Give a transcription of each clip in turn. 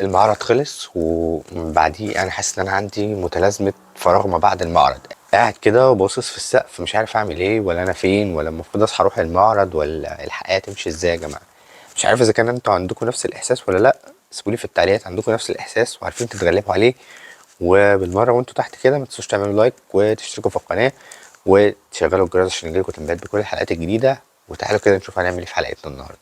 المعرض خلص ومن بعديه انا حاسس ان انا عندي متلازمة فراغ ما بعد المعرض. قاعد كده وباصص في السقف مش عارف اعمل ايه، ولا انا فين، ولا المفروض اصحى اروح المعرض، ولا الحياة تمشي ازاي يا جماعة. مش عارف اذا كان انتوا عندكم نفس الاحساس ولا لا. سيبولي في التعليقات عندكم نفس الاحساس وعارفين تتغلبوا عليه. وبالمره وانتوا تحت كده ما تنسوش تعملوا like وتشتركوا في القناة وتشغلوا الجرس عشان يجيلكم تنبيهات بكل الحلقات الجديدة. وتعالوا كده نشوف هنعمل ايه في حلقتنا النهارده.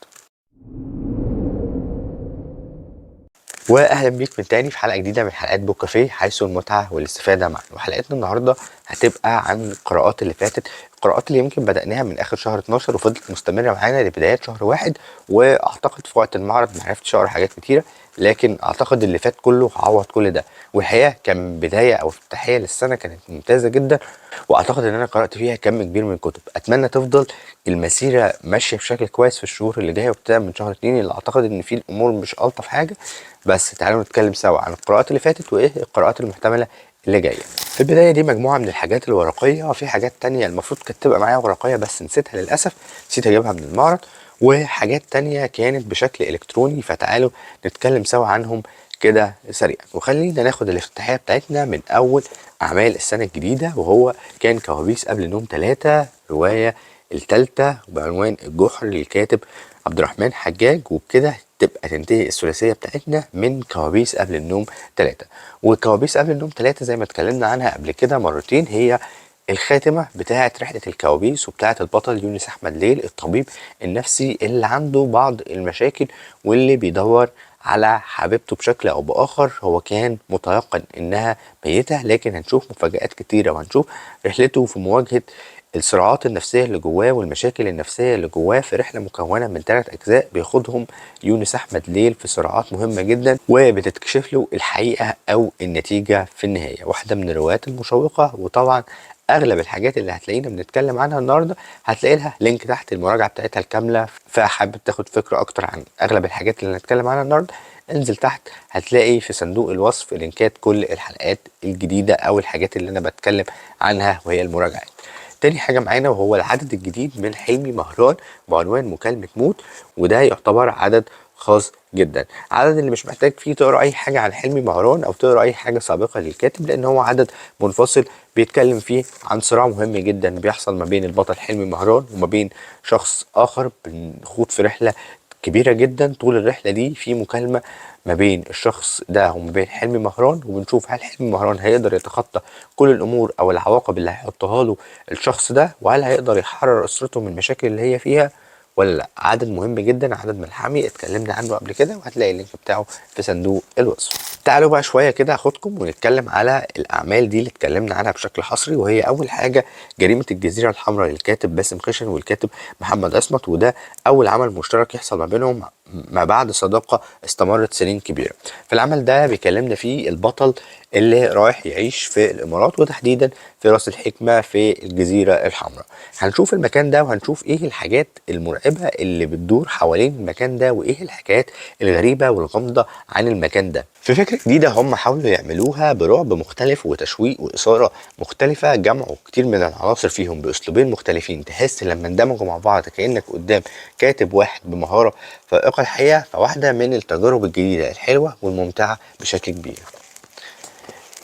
واهلا بيك من تاني في حلقة جديدة من حلقات بوك كافيه، حيث المتعة والاستفادة معا. وحلقتنا النهارده هتبقى عن القراءات اللي فاتت، القراءات اللي يمكن بدأناها من اخر شهر 12 وفضلت مستمرة معانا لبدايات شهر 1. واعتقد في وقت المعرض ما عرفتش اقرا حاجات كتيرة، لكن اعتقد اللي فات كله عوض كل ده. والحقيقة كان بداية او افتتاحيه للسنة كانت ممتازة جدا، واعتقد ان انا قرات فيها كم كبير من الكتب. اتمنى تفضل المسيرة ماشية بشكل كويس في الشهور اللي جاية، وابتداء من شهر 2 اللي اعتقد ان فيه الامور مش الطف حاجة. بس تعالوا نتكلم سوا عن القراءات اللي فاتت وايه القراءات المحتملة اللي جاية. في البداية دي مجموعة من الحاجات الورقية، وفي حاجات تانية المفروض كانت تبقى معايا ورقية بس نسيتها للاسف، نسيت اجيبها من المعرض، وحاجات تانية كانت بشكل الكتروني، فتعالوا نتكلم سوا عنهم كده سريعا. وخلينا ناخد الافتتاحيه بتاعتنا من اول اعمال السنة الجديدة، وهو كان كوابيس قبل النوم 3، رواية الثالثة بعنوان الجحر للكاتب عبد الرحمن حجاج. وبكده تبقى تنتهي الثلاثية بتاعتنا من كوابيس قبل النوم 3. وكوابيس قبل النوم 3 زي ما اتكلمنا عنها قبل كده مرتين، هي الخاتمة بتاعه رحله الكوابيس وبتاعه البطل يونس احمد ليل، الطبيب النفسي اللي عنده بعض المشاكل واللي بيدور على حبيبته بشكل او باخر. هو كان متيقن انها ميته، لكن هنشوف مفاجآت كتيرة وهنشوف رحلته في مواجهة الصراعات النفسية اللي جواه والمشاكل النفسية اللي جواه في رحله مكونة من 3 اجزاء بياخدهم يونس احمد ليل في صراعات مهمة جدا، وبتتكشف له الحقيقة او النتيجة في النهاية. واحدة من الروايات المشوقه، وطبعا اغلب الحاجات اللي هتلاقينا بنتكلم عنها النهارده هتلاقي لها link تحت المراجعة بتاعتها الكاملة، فحابب تاخد فكرة اكتر عن اغلب الحاجات اللي هنتكلم عنها النهارده انزل تحت هتلاقي في صندوق الوصف لينكات كل الحلقات الجديدة او الحاجات اللي انا بتكلم عنها وهي المراجعات. تاني حاجة معانا وهو العدد الجديد من حلمي مهران بعنوان مكالمة موت، وده يعتبر عدد خاص جدا، عدد اللي مش محتاج فيه تقرا اي حاجة عن حلمي مهران او تقرا اي حاجة سابقه للكاتب، لان هو عدد منفصل بيتكلم فيه عن صراع مهم جدا بيحصل ما بين البطل حلمي مهران وما بين شخص اخر. بنخوض في رحله كبيرة جدا، طول الرحلة دي في مكالمة ما بين الشخص ده وما بين حلمي مهران، وبنشوف هل حلمي مهران هيقدر يتخطى كل الامور او العواقب اللي هيحطها له الشخص ده، وهل هيقدر يحرر اسرته من المشاكل اللي هي فيها ولا لا. عدد مهم جدا، عدد ملحمي اتكلمنا عنه قبل كده، وهتلاقي ال link بتاعه في صندوق الوصف. تعالوا بقى شوية كده اخدكم ونتكلم على الاعمال دي اللي اتكلمنا عنها بشكل حصري. وهي اول حاجة جريمة الجزيرة الحمراء للكاتب باسم خشن والكاتب محمد عصمت، وده اول عمل مشترك يحصل ما بينهم ما بعد صداقه استمرت سنين كبيرة. في العمل ده بيكلمنا فيه البطل اللي رايح يعيش في الامارات، وتحديدا في راس الحكمة في الجزيرة الحمراء. هنشوف المكان ده وهنشوف ايه الحاجات المرعبة اللي بتدور حوالين المكان ده، وايه الحكايات الغريبة والغامضه عن المكان ده. في فكرة جديدة هم حاولوا يعملوها برعب مختلف وتشويق واثاره مختلفة، جمعوا كتير من العناصر فيهم باسلوبين مختلفين، تحس لما اندمجوا مع بعض كانك قدام كاتب واحد بمهارة فائقة الحقيقة. فواحدة من التجارب الجديدة الحلوة والممتعه بشكل كبير.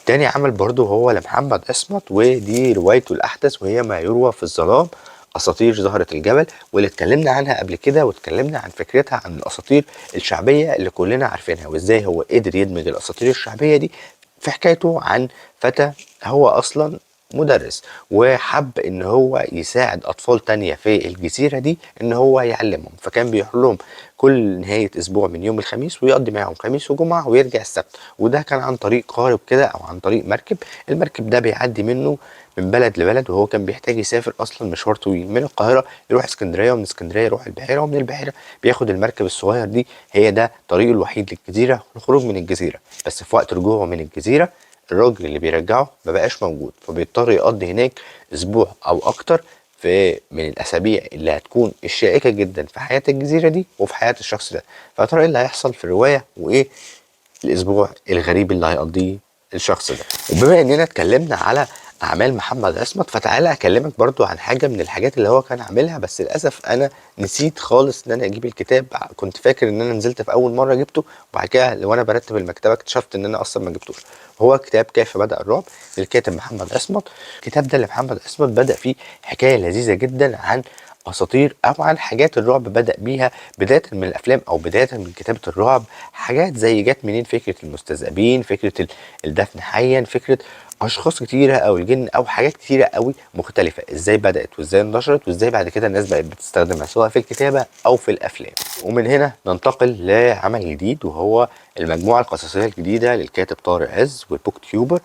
تاني عمل برضو هو لمحمد عصمت، ودي روايته الأحدث وهي ما يروى في الظلام، أساطير زهرة الجبل، واللي اتكلمنا عنها قبل كده واتكلمنا عن فكرتها عن الأساطير الشعبية اللي كلنا عارفينها، وإزاي هو قدر يدمج الأساطير الشعبية دي في حكايته عن فتى هو أصلا مدرس وحب إن هو يساعد أطفال تانية في الجزيرة دي إن هو يعلمهم، فكان بيروح لهم كل نهاية أسبوع من يوم الخميس ويقضي معاهم خميس وجمعة ويرجع السبت، وده كان عن طريق قارب كده أو عن طريق مركب. المركب ده بيعدي منه من بلد لبلد، وهو كان بيحتاج يسافر أصلا مشوار طويل من القاهرة يروح اسكندرية، ومن اسكندرية يروح البحيرة، ومن البحيرة بياخد المركب الصغير دي، هي ده طريقه الوحيد للجزيرة والخروج من الجزيرة. بس في وقت رجوعه من الجزيرة الراجل اللي بيرجعه ما بقاش موجود، فبيضطر يقضي هناك اسبوع او اكتر في من الاسابيع اللي هتكون الشائكه جدا في حياة الجزيرة دي وفي حياة الشخص ده. فيا ترى ايه اللي هيحصل في الرواية وايه الاسبوع الغريب اللي هيقضيه الشخص ده. وبما اننا اتكلمنا على اعمال محمد عصمت، فتعالى اكلمك برضو عن حاجة من الحاجات اللي هو كان عاملها، بس للاسف انا نسيت خالص ان انا اجيب الكتاب. كنت فاكر ان انا نزلت في اول مرة جبته، وبعد كده وانا برتب المكتبة اكتشفت ان انا اصلا ما جبتوش. هو كتاب كيف بدأ الرعب للكاتب محمد عصمت. الكتاب ده اللي محمد عصمت بدأ فيه حكاية لذيذة جدا عن اساطير او عن حاجات الرعب بدأ بيها، بداية من الافلام او بداية من كتابة الرعب. حاجات زي جت منين فكرة المستذئبين، فكرة الدفن حيا، فكرة اشخاص كتيرة او الجن، او حاجات كتيرة قوي مختلفة، ازاي بدأت وازاي انتشرت وازاي بعد كده الناس بقت بتستخدمها سواء في الكتابة او في الافلام. ومن هنا ننتقل لعمل جديد، وهو المجموعة القصصية الجديدة للكاتب طارق عز وال booktuber.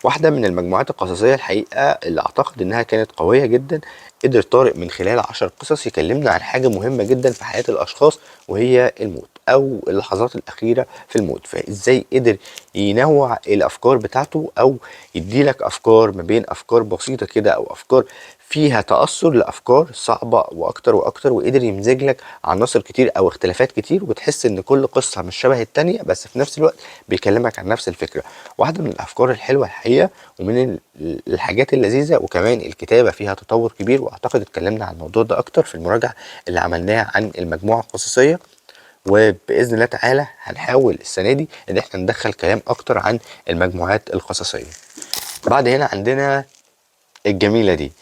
واحدة من المجموعات القصصية الحقيقة اللي أعتقد إنها كانت قوية جدا. قدر طارق من خلال 10 قصص يكلمنا عن حاجة مهمة جدا في حياة الأشخاص، وهي الموت أو اللحظات الأخيرة في الموت. فإزاي قدر ينوع الأفكار بتاعته أو يديلك أفكار ما بين أفكار بسيطة كده أو أفكار فيها تأثر لأفكار صعبة وأكتر وأكتر، وقدر يمزج لك عناصر كتير أو اختلافات كتير، وتحس إن كل قصة مش شبه التانية بس في نفس الوقت بيكلمك عن نفس الفكرة. واحدة من الأفكار الحلوة الحقيقة ومن الحاجات اللذيذة، وكمان الكتابة فيها تطور كبير، وأعتقد اتكلمنا عن الموضوع ده أكتر في المراجعة اللي عملناها عن المجموعة القصصية. وبإذن الله تعالى هنحاول السنة دي إن احنا ندخل كلام أكتر عن المجموعات القصصية. بعد هنا عندنا الجميلة دي،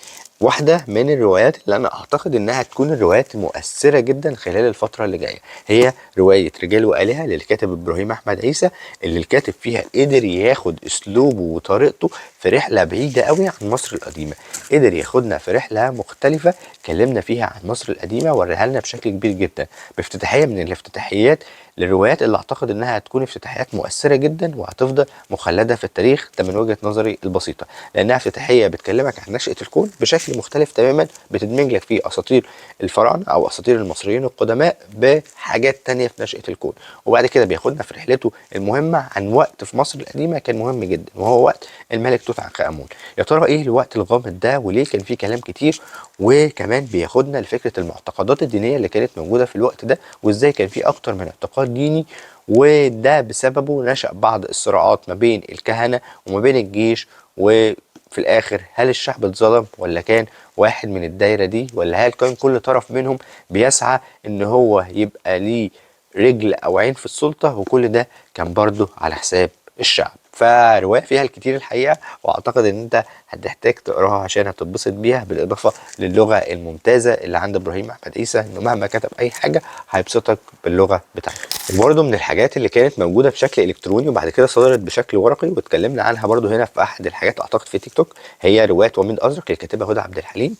واحدة من الروايات اللي أنا أعتقد إنها تكون الروايات المؤثرة جدا خلال الفترة اللي جاية، هي رواية رجال وآلهة للكاتب إبراهيم أحمد عيسى، اللي الكاتب فيها قدر ياخد أسلوبه وطريقته في رحلة بعيدة قوي عن مصر القديمة، قدر ياخدنا في رحلة مختلفة كلمنا فيها عن مصر القديمة وريها لنا بشكل كبير جدا، بافتتاحية من الافتتاحيات للروايات اللي أعتقد إنها هتكون افتتاحيات مؤثرة جدا وهتفضل مخلدة في التاريخ، ده من وجهة نظري البسيطة، لأنها افتتاحية بتكلمك عن نشأة الكون بشكل مختلف تماما، بتدمج لك فيه أساطير الفراعنة أو أساطير المصريين القدماء بحاجات تانية في نشأة الكون، وبعد كده بياخدنا في رحلته المهمة عن وقت في مصر القديمة كان مهم جدا، وهو وقت الملك توت عنخ آمون. يا ترى إيه الوقت الغامض ده وليه كان فيه كلام كتير؟ وكمان بياخدنا لفكرة المعتقدات الدينية اللي كانت موجودة في الوقت ده، وإزاي كان فيه أكتر من اعتقاد ديني، وده بسببه نشأ بعض الصراعات ما بين الكهنة وما بين الجيش، وفي الآخر هل الشعب اتظلم ولا كان واحد من الدايرة دي، ولا هل كان كل طرف منهم بيسعى إن هو يبقى ليه رجل أو عين في السلطة، وكل ده كان برضه على حساب الشعب. فرواية فيها الكتير الحقيقة، وأعتقد إن أنت هتحتاج تقراها عشان هتتبسط بيها، بالإضافة للغة الممتازة اللي عند إبراهيم أحمد عيسى، إنه مهما كتب أي حاجة هيبسطك باللغة بتاعته. وبرضه من الحاجات اللي كانت موجودة بشكل إلكتروني وبعد كده صدرت بشكل ورقي واتكلمنا عنها برضه هنا في أحد الحاجات أعتقد في تيك توك، هي رواية وميض أزرق للكاتبة هدى عبد الحليم.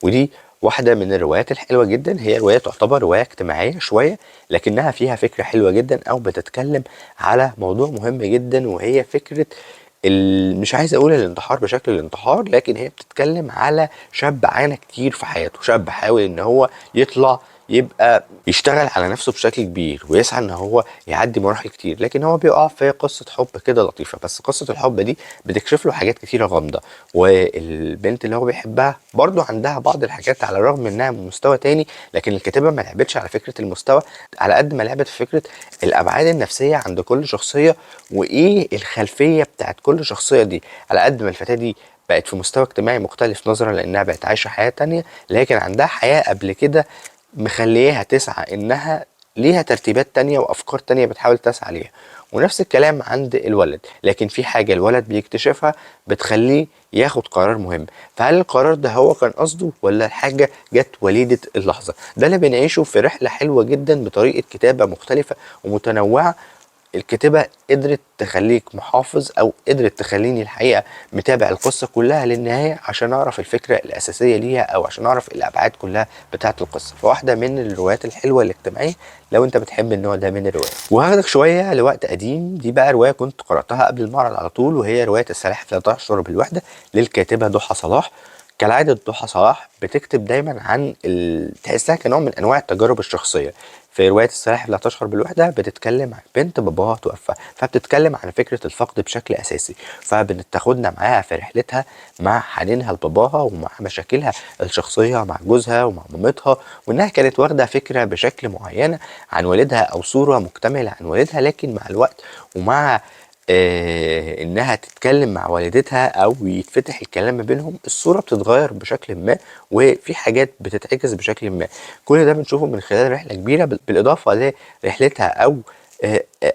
ودي واحدة من الروايات الحلوة جدا، هي رواية تعتبر رواية اجتماعية شوية، لكنها فيها فكرة حلوة جدا أو بتتكلم على موضوع مهم جدا، وهي فكرة مش عايز أقول الانتحار بشكل الانتحار، لكن هي بتتكلم على شاب عانى كتير في حياته، شاب حاول إن هو يطلع يبقى يشتغل على نفسه بشكل كبير ويسعى ان هو يعدي مراحل كتير، لكن هو بيقع في قصة حب كده لطيفة، بس قصة الحب دي بتكشف له حاجات كتيرة غامضة، والبنت اللي هو بيحبها برضو عندها بعض الحاجات على الرغم انها من مستوى تاني، لكن الكاتبة ما لعبتش على فكرة المستوى على قد ما لعبت في فكرة الابعاد النفسية عند كل شخصية وايه الخلفية بتاعت كل شخصية دي. على قد ما الفتاة دي بقت في مستوى اجتماعي مختلف نظرا لانها بقت عايشة حياة تانية، لكن عندها حياة قبل كده مخليها تسعى انها ليها ترتيبات تانية وافكار تانية بتحاول تسعى ليها. ونفس الكلام عند الولد، لكن في حاجة الولد بيكتشفها بتخليه ياخد قرار مهم، فهل القرار ده هو كان قصده ولا الحاجة جت وليدة اللحظة؟ ده اللي بنعيشه في رحلة حلوة جدا بطريقة كتابة مختلفة ومتنوعة. الكاتبة قدرت تخليك محافظ، او قدرت تخليني الحقيقة متابع القصة كلها للنهاية عشان اعرف الفكرة الاساسية ليها او عشان اعرف الابعاد كلها بتاعة القصة. فواحدة من الروايات الحلوة الاجتماعية لو انت بتحب النوع ده من الروايات. وهاخدك شوية لوقت قديم، دي بقى رواية كنت قرأتها قبل المعرض على طول، وهي رواية السلاحف لا تشعر بالوحدة للكاتبة ضحى صلاح. كالعادة ضحى صلاح بتكتب دايما عن تحسها كنوع من انواع التجارب الشخصية. في رواية السلاحف لا تشعر بالوحدة بتتكلم عن بنت باباها توفى، فبتتكلم عن فكرة الفقد بشكل أساسي، فبتاخدنا معاها في رحلتها مع حنينها لباباها ومع مشاكلها الشخصية مع جوزها ومع مامتها، وإنها كانت واخدة فكرة بشكل معينة عن والدها أو صورة مكتملة عن والدها، لكن مع الوقت ومع انها تتكلم مع والدتها او يتفتح الكلام ما بينهم، الصورة بتتغير بشكل ما وفي حاجات بتتعكس بشكل ما. كل ده بنشوفه من خلال رحلة كبيرة، بالاضافة لرحلتها او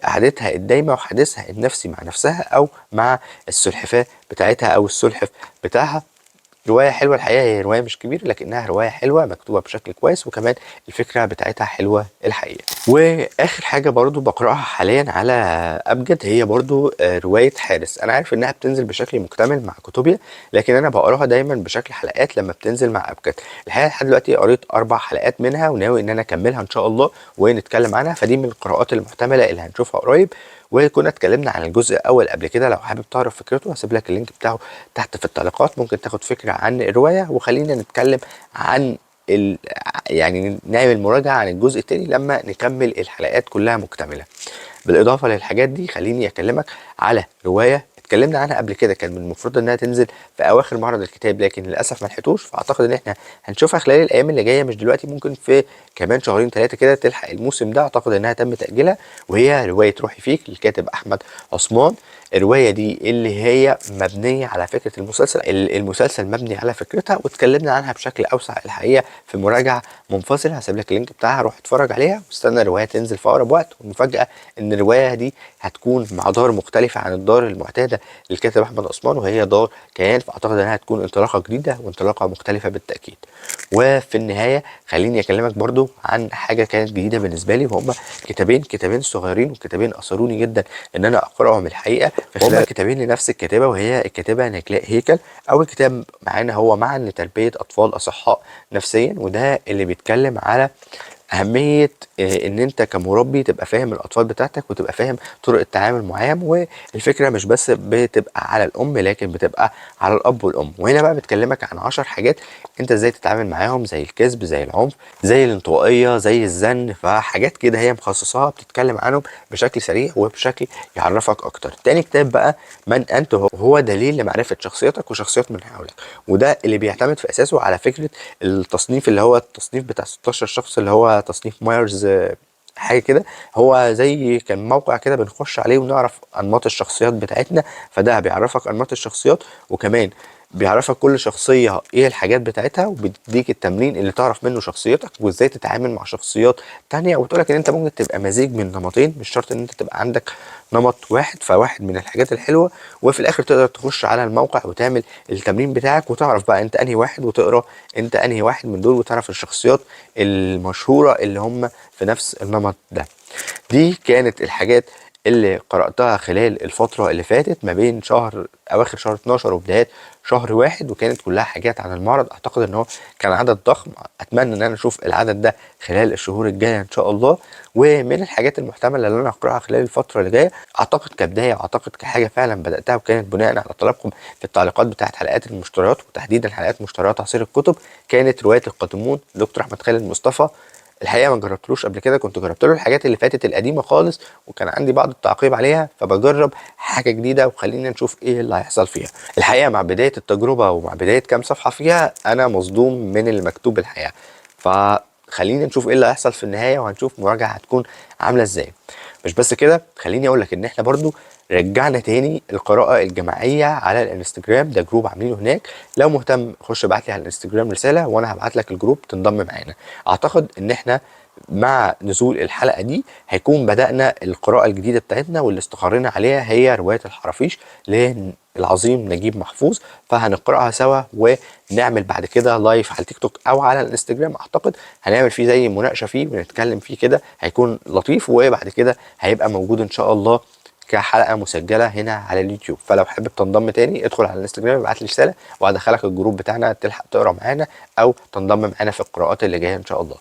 قعدتها الدايمة وحديثها النفسي مع نفسها او مع السلحفاة بتاعتها او السلحف بتاعها. رواية حلوة الحقيقة، هي رواية مش كبيرة لكنها رواية حلوة مكتوبة بشكل كويس، وكمان الفكرة بتاعتها حلوة الحقيقة. وآخر حاجة برضو بقرأها حاليا على أبجد هي برضو رواية حارس. أنا عارف إنها بتنزل بشكل مكتمل مع كتبيا، لكن أنا بقراها دايما بشكل حلقات لما بتنزل مع أبجد. الحقيقة لحد دلوقتي قريت 4 حلقات منها، وناوي إن أنا أكملها إن شاء الله ونتكلم عنها، فدي من القراءات المحتملة اللي هنشوفها قريب. وكنا اتكلمنا عن الجزء الأول قبل كده، لو حابب تعرف فكرته هسيب لك ال link بتاعه تحت في التعليقات، ممكن تاخد فكرة عن الرواية. وخلينا نتكلم عن يعني نعمل مراجعة عن الجزء التاني لما نكمل الحلقات كلها مكتملة. بالإضافة للحاجات دي خليني أكلمك على رواية اتكلمنا عنها قبل كده، كان من المفروض انها تنزل في اواخر معرض الكتاب لكن للاسف ما لحقتوش، فاعتقد ان احنا هنشوفها خلال الايام اللي جاية، مش دلوقتي، ممكن في كمان شهرين 3 كده تلحق الموسم ده، اعتقد انها تم تاجيلها. وهي رواية روحي فيك للكاتب احمد عثمان. الرواية دي اللي هي مبنية على فكرة المسلسل، المسلسل مبني على فكرتها، واتكلمنا عنها بشكل اوسع الحقيقة في مراجعه منفصلة، هسيب لك ال link بتاعها، روح اتفرج عليها واستنى الرواية تنزل في اقرب وقت. والمفاجاه ان الرواية دي هتكون مع دار مختلفة عن الدار المعتادة للكاتب احمد عثمان، وهي دار كيان، فاعتقد انها هتكون انطلاقة جديدة وانطلاقه مختلفة بالتاكيد. وفي النهاية خليني اكلمك برضو عن حاجة كانت جديدة بالنسبة لي، وهم كتابين صغيرين وكتابين اثروني جدا ان انا اقراهم الحقيقة. هما كتابين لنفس الكاتبة، وهي الكاتبة نجلاء هيكل. اول كتاب معانا هو معا لتربية اطفال اصحاء نفسيا، وده اللي بيتكلم على أهمية إن أنت كمربي تبقى فاهم الأطفال بتاعتك وتبقى فاهم طرق التعامل معاهم، والفكرة مش بس بتبقى على الأم لكن بتبقى على الأب والأم. وهنا بقى بتكلمك عن 10 حاجات أنت إزاي تتعامل معاهم، زي الكذب، زي العنف، زي الانطوائية، زي الزن، فحاجات كده هي مخصصاها بتتكلم عنهم بشكل سريع وبشكل يعرفك أكتر. تاني كتاب بقى من أنت، هو دليل لمعرفة شخصيتك وشخصيات من حولك، وده اللي بيعتمد في أساسه على فكرة التصنيف اللي هو التصنيف بتاع 16 شخص اللي هو تصنيف مايرز حاجة كده، هو زي كان موقع كده بنخش عليه ونعرف أنماط الشخصيات بتاعتنا، فده بيعرفك أنماط الشخصيات وكمان بيعرفك كل شخصية ايه الحاجات بتاعتها، وبيديك التمرين اللي تعرف منه شخصيتك وازاي تتعامل مع شخصيات تانية، وتقولك ان انت ممكن تبقى مزيج من نمطين، مش شرط ان انت تبقى عندك نمط واحد. فواحد من الحاجات الحلوة. وفي الاخر تقدر تخش على الموقع وتعمل التمرين بتاعك وتعرف بقى انت انهي واحد، وتقرا انت انهي واحد من دول، وتعرف الشخصيات المشهورة اللي هم في نفس النمط ده. دي كانت الحاجات اللي قرأتها خلال الفترة اللي فاتت ما بين أواخر شهر 12 وبدايات شهر 1، وكانت كلها حاجات عن المعرض. أعتقد إن هو كان عدد ضخم، أتمنى إن أنا أشوف العدد ده خلال الشهور الجاية إن شاء الله. ومن الحاجات المحتملة اللي أنا هقرأها خلال الفترة اللي جاية، أعتقد كبداية، أعتقد كحاجة فعلا بدأتها وكانت بناء على طلبكم في التعليقات بتاعت حلقات المشتريات، وتحديدا حلقات مشتريات عصير الكتب، كانت رواية القادمون دكتور أحمد خالد مصطفى. الحقيقة ما جربتلوش قبل كده، كنت جربت له الحاجات اللي فاتت القديمة خالص وكان عندي بعض التعقيب عليها، فبجرب حاجة جديدة وخلينا نشوف ايه اللي هيحصل فيها. الحقيقة مع بداية التجربة ومع بداية كام صفحة فيها انا مصدوم من المكتوب الحقيقة، فخلينا نشوف ايه اللي هيحصل في النهاية وهنشوف مراجعه هتكون عامله ازاي. مش بس كده، خليني اقول لك ان احنا برضو رجعنا تاني القراءة الجماعية على الانستجرام، ده group عاملينه هناك، لو مهتم خش ابعت لي على الانستجرام رسالة وانا هبعت لك ال group تنضم معانا. اعتقد ان احنا مع نزول الحلقة دي هيكون بدأنا القراءة الجديدة بتاعتنا واللي استقرينا عليها هي رواية الحرافيش للعظيم نجيب محفوظ، فهنقرأها سوا ونعمل بعد كده live على التيك توك او على الانستجرام، اعتقد هنعمل فيه زي مناقشة فيه ونتكلم فيه كده، هيكون لطيف، وبعد كده هيبقى موجود ان شاء الله كحلقه مسجله هنا على اليوتيوب. فلو حابب تنضم تاني ادخل على الانستجرام ابعت لي رسالة وهدخلك ال group بتاعنا تلحق تقرا معانا او تنضم معانا في القراءات اللي جاية ان شاء الله.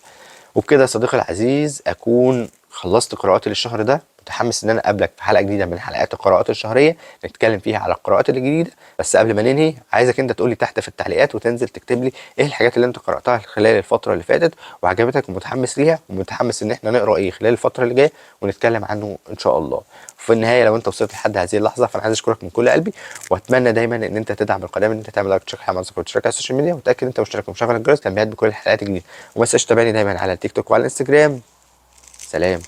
وبكده يا صديقي العزيز اكون خلصت قراءاتي للشهر ده، متحمس ان انا اقابلك في حلقة جديدة من حلقات القراءات الشهرية نتكلم فيها على القراءات الجديدة. بس قبل ما ننهي عايزك انت تقول لي تحت في التعليقات وتنزل تكتب لي ايه الحاجات اللي انت قراتها خلال الفترة اللي فاتت وعجبتك ومتحمس ليها ومتحمس ان احنا نقرا ايه خلال الفترة اللي جاية ونتكلم عنه ان شاء الله. وفي النهاية لو انت وصلت لحد هذه اللحظة فانا عايز اشكرك من كل قلبي، واتمنى دايما ان انت تدعم القناة، ان انت تعمل like وتشترك على وتشترك على ال social media، وتاكد انت مشترك ومشغل الجرس تنبيهات بكل الحلقات الجديدة، وما تنساش تتابعني دايما على التيك توك وعلى الانستجرام. سلام.